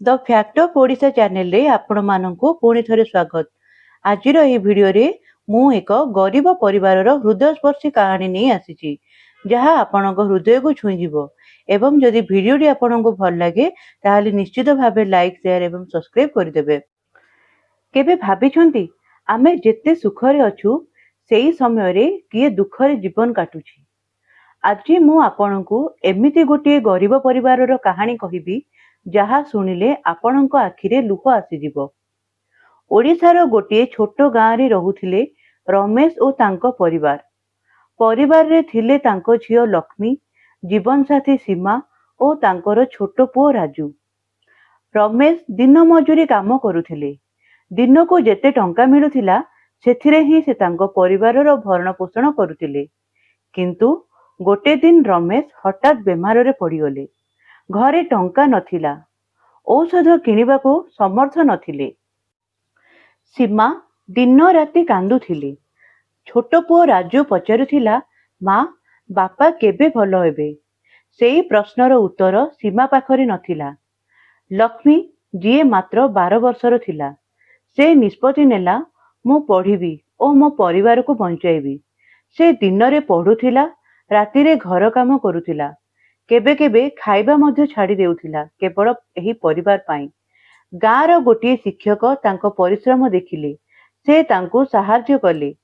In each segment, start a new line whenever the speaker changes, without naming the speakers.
The fact of Odisha ଚ୍ୟାନେଲରେ ଆପଣମାନଙ୍କୁ ପୁଣି ଥରେ ସ୍ୱାଗତ। ଆଜିର ଏହି ଭିଡ଼ିଓରେ ମୁଁ ଏକ ଗରିବ ପରିବାରର ହୃଦୟସ୍ପର୍ଶୀ କାହାଣୀ ନେଇ ଆସିଛି, ଯାହା ଆପଣଙ୍କ ହୃଦୟକୁ ଛୁଇଁଯିବ। ଏବଂ ଯଦି ଭିଡ଼ିଓଟି ଆପଣଙ୍କୁ ଭଲ ଲାଗେ, ତାହେଲେ ନିଶ୍ଚିତ ଭାବେ ଲାଇକ୍, ସେୟାର ଏବଂ ସବସ୍କ୍ରାଇବ୍ କରିଦେବେ। କେବେ ଭାବିଛନ୍ତି, ଆମେ ଯେତେ ସୁଖରେ ଅଛୁ, ସେଇ ସମୟରେ କିଏ ଦୁଃଖରେ ଜୀବନ କାଟୁଛି? ଆଜି ମୁଁ ଆପଣଙ୍କୁ ଏମିତି ଗୋଟିଏ ଗରିବ ପରିବାରର କାହାଣୀ କହିବି, ଯାହା ଶୁଣିଲେ ଆପଣଙ୍କ ଆଖିରେ ଲୁହ ଆସିଯିବ। ଓଡ଼ିଶାର ଗୋଟିଏ ଛୋଟ ଗାଁରେ ରହୁଥିଲେ ରମେଶ ଓ ତାଙ୍କ ପରିବାର। ପରିବାରରେ ଥିଲେ ତାଙ୍କ ଝିଅ ଲକ୍ଷ୍ମୀ, ଜୀବନସାଥୀ ସୀମା ଓ ତାଙ୍କର ଛୋଟ ପୁଅ ରାଜୁ। ରମେଶ ଦିନ ମଜୁରୀ କାମ କରୁଥିଲେ। ଦିନକୁ ଯେତେ ଟଙ୍କା ମିଳୁଥିଲା, ସେଥିରେ ହିଁ ସେ ତାଙ୍କ ପରିବାରର ଭରଣ ପୋଷଣ କରୁଥିଲେ। କିନ୍ତୁ ଗୋଟେ ଦିନ ରମେଶ ହଠାତ୍ ବେମାରରେ ପଡ଼ିଗଲେ। ଘରେ ଟଙ୍କା ନଥିଲା, ଔଷଧ କିଣିବାକୁ ସମର୍ଥ ନଥିଲେ। ସୀମା ଦିନ ରାତି କାନ୍ଦୁଥିଲେ। ଛୋଟ ପୁଅ ରାଜୁ ପଚାରୁଥିଲା, "ମା, ବାପା କେବେ ଭଲ ହେବେ?" ସେଇ ପ୍ରଶ୍ନର ଉତ୍ତର ସୀମା ପାଖରେ ନଥିଲା। ଲକ୍ଷ୍ମୀ, ଯିଏ ମାତ୍ର 12 ବର୍ଷର ଥିଲା, ସେ ନିଷ୍ପତ୍ତି ନେଲା, ମୁଁ ପଢ଼ିବି ଓ ମୋ ପରିବାରକୁ ବଞ୍ଚାଇବି। ସେ ଦିନରେ ପଢ଼ୁଥିଲା, ରାତିରେ ଘର କାମ କରୁଥିଲା। କେବେ କେବେ ଖାଇବା ମଧ୍ୟ ଛାଡ଼ି ଦେଉଥିଲା, କେବଳ ଏହି ପରିବାର ପାଇଁ। ଗାଁର ଗୋଟିଏ ଶିକ୍ଷକ ତାଙ୍କ ପରିଶ୍ରମ ଦେଖିଲେ। ସେ ତାଙ୍କୁ ସାହାଯ୍ୟ କଲେ।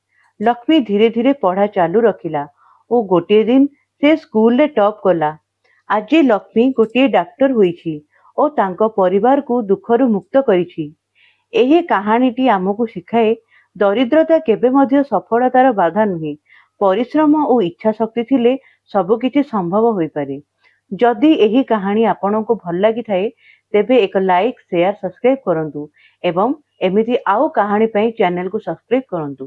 ଲକ୍ଷ୍ମୀ ଧୀରେ ଧୀରେ ପଢ଼ା ଚାଲୁ ରଖିଲା ଓ ଗୋଟିଏ ଦିନ ସେ ସ୍କୁଲରେ ଟପ୍ କଲା। ଆଜି ଲକ୍ଷ୍ମୀ ଗୋଟିଏ ଡାକ୍ତର ହୋଇଛି ଓ ତାଙ୍କ ପରିବାରକୁ ଦୁଃଖରୁ ମୁକ୍ତ କରିଛି। ଏହି କାହାଣୀଟି ଆମକୁ ଶିଖାଏ, ଦରିଦ୍ରତା କେବେ ମଧ୍ୟ ସଫଳତାର ବାଧା ନୁହେଁ। ପରିଶ୍ରମ ଓ ଇଚ୍ଛା ଶକ୍ତି ଥିଲେ ସବୁକିଛି ସମ୍ଭବ ହୋଇପାରେ। ଯଦି ଏହି କାହାଣୀ ଆପଣଙ୍କୁ ଭଲ ଲାଗିଥାଏ, ତେବେ ଏକ ଲାଇକ୍, ସେୟାର, ସବସ୍କ୍ରାଇବ୍ କରନ୍ତୁ ଏବଂ ଏମିତି ଆଉ କାହାଣୀ ପାଇଁ ଚ୍ୟାନେଲକୁ ସବସ୍କ୍ରାଇବ୍ କରନ୍ତୁ।